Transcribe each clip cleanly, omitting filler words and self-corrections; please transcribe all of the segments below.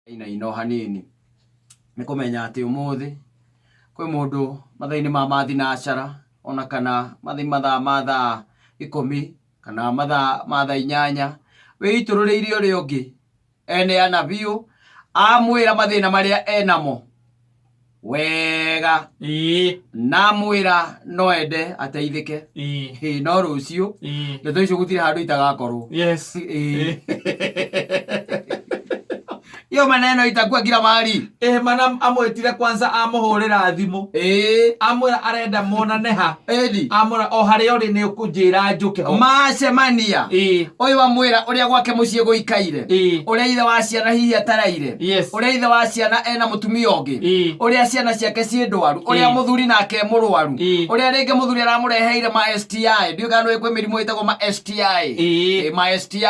Inaina o hanini nĩ kũmenya atĩ ũmũthĩ kwĩ mũndũ mathaa-inĩ ma mathinacara ona kana mathaa ma thaa 10 kana mathaa ma thaa 8 wĩitũrũrĩire ũrĩa ũngĩ eneana biũ amwĩra mathĩna marĩa enamo wega na amwĩra no ende ateithĩke. Ĩĩ, no rũciũ ndeto icio gũtirĩ handũ itagakorwo. Hiyo maneno itakuwa kila mahali. Ĩ mana amwĩtire kwanza amũhũrĩra thimũ. Amwĩra arenda monane ha. Ĩni. Amwĩra o harĩa ũrĩ nĩ ũkũnjĩra njũke ho. Macemania ũyũ amwĩra ũrĩa gwake mũciĩ gũikaire, ũrĩa ithe wa ciana hihi ataraire, ũrĩa ithe wa ciana ena mũtumia ũngĩ, ũrĩa ciana ciake ciĩ ndwaru, ũrĩa mũthuri nake e mũrwaru, ũrĩa rĩngĩ mũthuri aramũreheire ma STI. Ndiũĩ kana nĩũĩ kwĩ mĩrimũ ĩtagwo ma STI. Ma STI.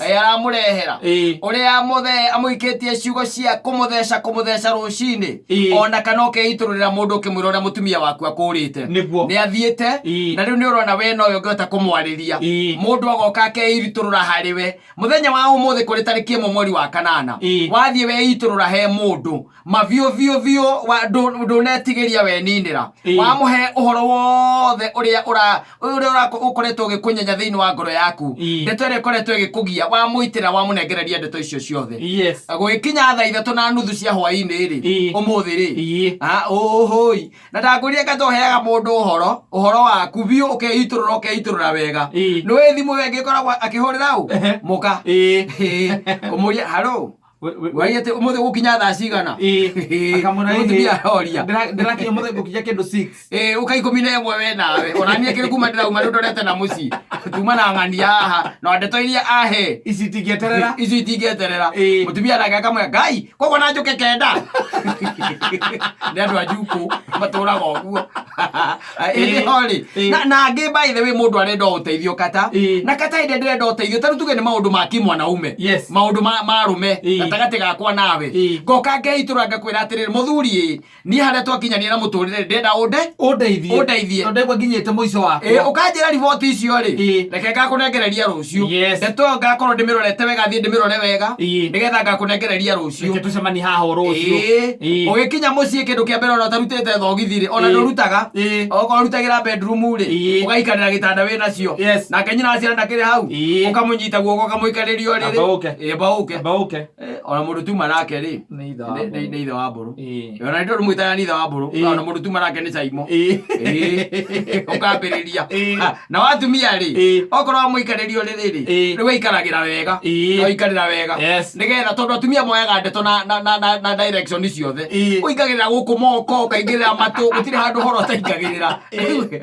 Aramũrehera ũrĩa mũthe amũikĩtie ciugo cia kũmũtheca kũmũtheca rũcinĩ, ona kana ũkeitũrũrĩra mũndũ ũkĩmwĩra ũrĩa mũtumia waku akũrĩte. Nĩ athiĩte na rĩu nĩ ũrona we nowe ũngĩhota kũmwarĩria. Mũndũ agoka akeitũrũra harĩ we mũthenya wa ũmũthĩ kũrĩ tarĩki 1 mweri wa 8. Wathiĩ weitũrũra he mũndũ mabiũ biũ biũ, ndũnetigĩria weninĩra. Wamũhe ũhoro wothe ũrĩa ũkoretwo ũgĩkũnyenya thĩinĩ wa ngoro yaku, ndeto ĩrĩa ĩkoretwo ĩgĩkũgia, wamũitĩra wamũnengereria ndeto icio ciothe. Gũgĩkinya thaa 3:30 cia hwaĩ-inĩ rĩ, ũmũthĩ rĩ, ũhũi na ndakwĩrire kata ũheaga mũndũ ũhoro ũhoro waku biũ, ũkeitũrũra ũkeitũrũra wega. Nĩũĩ thimũ ĩyo ĩngĩ ĩkoragwo akĩhũrĩra ũ mũka kũmũria haro waige atĩ ũmũthĩ gũkinya thaa cigana. Akamwĩra, Mũtumia aroria. Ndĩrakinya ũmũthĩ ngũkinya kĩndũ 6. Ĩĩ, ũka 11 we nawe ona niĩ kĩrĩ kuma ndĩrauma rĩu ndorete na mũciĩ tuma na ng'ania haha na ndeto iria ahe ici itingĩeterera. Ici itingĩeterera. Mũtumia nake akamwĩra ngai koguo na njũke 9 nĩ andũ a njukũ matũraga ũguo. Ĩndĩ ho rĩ, na angĩ by the way mũndũ arenda o ũteithio kata na kata hĩndĩ ĩrĩa ndĩrenda ũteithio ta rĩu tuge nĩ maũndũ ma kĩmwanaume, maũndũ ma arũme gatagatĩ gakwa nawe, ngoka ngeitũra ngakwĩra atĩrĩrĩ, mũthuri ĩ niĩ harĩa twakinyania na mũtũrĩre ndĩrenda ũnde ũndeithie. Ũndeithie. Tondũ ndaigua nginyĩte mũico wakwa. Ũkanjĩra riboti icio rĩ, reke ngakũnengereria rũciũ. Ndeto ĩyo ngakorwo ndĩmĩrorete wega, thiĩ ndĩmĩrore wega nĩgetha ngakũnengereria rũciũ. Reke tũcemanie haha o rũciũ. Ũgĩkinya mũciĩ kĩndũ kĩa mbere ona ũtarutĩte thogithi rĩ, ona ndũrutaga, okorwo ũrutagĩra bedroom rĩ, ũgaikarĩra gĩtanda wĩ nacio. Nake nyina wa ciana ndakĩrĩ hau, ũkamũnyita guoko ũkamũikarĩria ũrĩrĩ. Amba ũke. Amba ũke. Amba ũke. Ona mũndũ tuma nake rĩ, Nĩ ithe wa nĩ mbũrũ. Nĩ ithe wa mbũrũ. Ona nĩ tondũ mwĩtaga nĩ ithe wa mbũrũ. Ona mũndũ tuma nake nĩ caimo. Ũkambĩrĩria. Na watumia rĩ, okorwo wamũikarĩria ũrĩrĩ rĩ, rĩu aikaragĩra wega. Aikarĩra wega nĩgetha tondũ atumia moyaga ndeto na direction ciothe. Ũikagĩrĩra gũkũ moko, ũkaingĩrĩra matũ, gũtirĩ handũ ũhoro ũtaikagĩrĩra.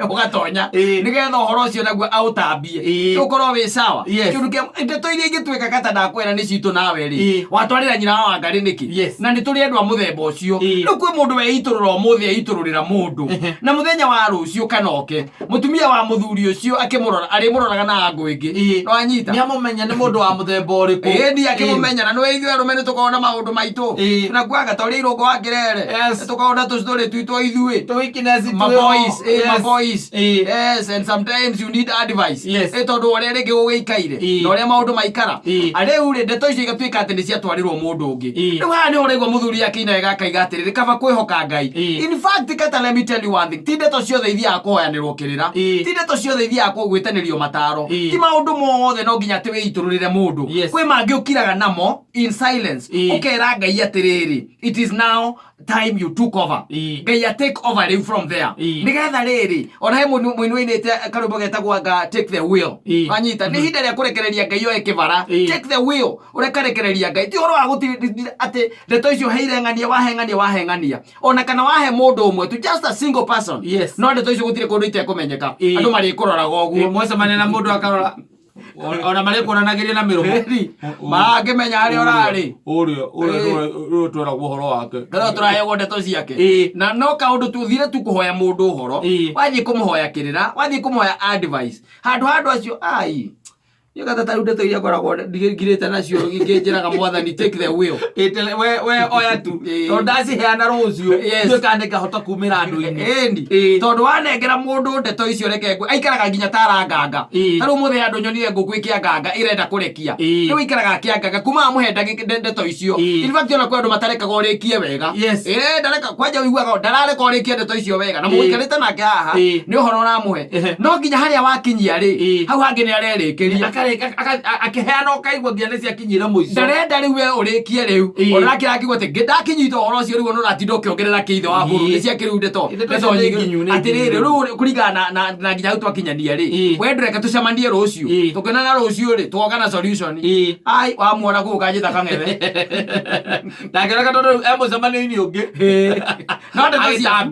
Ũgatonya nĩgetha ũhoro ũcio naguo aũtambie, ũkorwo wĩ sawa. Kĩndũ kĩa ndeto iria ingĩtuĩka kata ndakwĩra nĩ citũ nawe rĩ, watwarĩra nyina wa Wangarĩ nĩkĩ? Na nĩ tũrĩ andũ a mũthemba ũcio. Rĩu kwĩ mũndũ weitũrũra ũmũthĩ eitũrũrĩra mũndũ na mũthenya wa rũciũ kana oke mũtumia wa mũthuri ũcio akĩmũrora arĩmũroraga na angũ ĩngĩ. Nĩ wanyita? Nĩ amũmenya nĩ mũndũ wa mũthemba ũrĩkũ. Ĩni akĩmũmenya na nĩwe ithuĩ arũme nĩ tũkoragwo na maũndũ maitũ. Tunakuaga ta ũrĩa irũngo wa kĩrere. Nĩ tũkoragwo na tũstory twitũ ithuĩ. Tũ weakness Ma twĩho. boys, ma boys. Yes, and sometimes you need advice. Tondũ ũrĩa rĩngĩ gũgĩikaire na ũrĩa maũndũ maikara. Rĩu rĩ, ndeto icio igatuĩka atĩ nĩ ciatwarĩrwo mũndũ ũngĩ. Rĩu haha nĩho ũraigua mũthuri akĩina wega akaiga atĩrĩrĩ, kaba kwĩhoka Ngai. In fact, kata let me tell you one thing, ti ndeto ciothe ithiaga kũhoyanĩrwo kĩrĩra, ti ndeto ciothe ithiaga gwĩtanĩrio mataro, ti maũndũ mothe no nginya atĩ wĩitũrũrĩre mũndũ. Kwĩ mangĩ ũkiraga namo in silence, ũkera Ngai atĩrĩrĩ, it is now time you took over. Ngai a take over rĩu from there, nĩgetha rĩrĩ ona he mũini mũini ũinĩte karwĩmbo getagwo anga take the wheel. Wanyita? Nĩ ihinda rĩa kũrekereria Ngai oe kĩbara. Take the wheel, ũrekarekereria Ngai. Ti ũhoro wa gũti atĩ ndeto icio heire ng'ania, wahe ng'ania, wahe ng'ania, ona kana wahe mũndũ ũmwe tu, just a single person. No ndeto icio gũtirĩ kũndũ itekũmenyeka. Andũ marĩkũroraga ũguo. Mwacemania na mũndũ akarora ona marĩ kuonanagĩria na mĩromo. Ĩni, mangĩmenya harĩa ũrarĩ. Ũrĩa ũrĩa ũrĩa tweragwo ũhoro wake. Rĩu tũrahegwo ndeto ciake. Na no kaũndũ tuthire tu kũhoya mũndũ ũhoro. Wathiĩ kũmũhoya kĩrĩra, wathiĩ kũmũhoya advice handũ ha andũ acio ai. Nĩũgata ta rĩu ndeto iria ngoragwo ngirĩte nacio ngĩnjĩraga mwathani take the wheel. Ĩtele, we we oya tu Ĩĩ. tondũ ndaciheana rũciũ Yes. ndiũĩ kana nĩngahota kumĩra andũ-inĩ Ĩni. Ĩĩ. Tondũ wanengera mũndũ ndeto icio reke ngwe aikaraga nginya ta aranganga. Ĩĩ. Ta rĩu mũthĩ andũ nyonire ngũkũ ĩkĩanganga ĩrenda kũrekia. Ĩĩ. Rĩu aikaraga akĩanganga kuma amũhe ndeto icio. Ĩĩ. In fact ona kwĩ andũ matarekaga ũrĩkie wega. Yes. Ĩĩ ndareka kwanja ũiguaga ndarareka ũrĩkie ndeto icio wega na Ĩĩ. mũikarĩte nake haha Ĩĩ. nĩ ũhoro ũramũhe. Ehe. No nginya harĩa wakinyia rĩ Ĩĩ. hau hangĩ nĩ arerĩkĩria. Akarĩka- akĩheana ũkaigua nginya nĩ ciakinyire mũico Ndarenda rĩu we ũrĩkie rĩu. Ĩĩ. Ona nakĩrakigua atĩ ndakinyita ũhoro ũcio rĩu ona ũratinda ũkĩongerera kĩithe wa bũrũri Ĩĩ. nĩ ciakĩrĩu ndeto Ndeto ndeto icio nĩ nyingĩ. nginyu, nĩ Atĩrĩrĩ nginyu. rĩu kũringana na na na nginya hau twakinyania rĩ Ĩĩ. we ndũreke tũcemanie rũciũ Ĩĩ. tũkĩonana rũciũ rĩ twoka na solution Ĩĩ. Ai wamuona kũu kanjĩta kang'ethe ndangĩreka tondũ rĩu e mũcemanio-inĩ ũngĩ no ndeto ciaku Agĩtambia.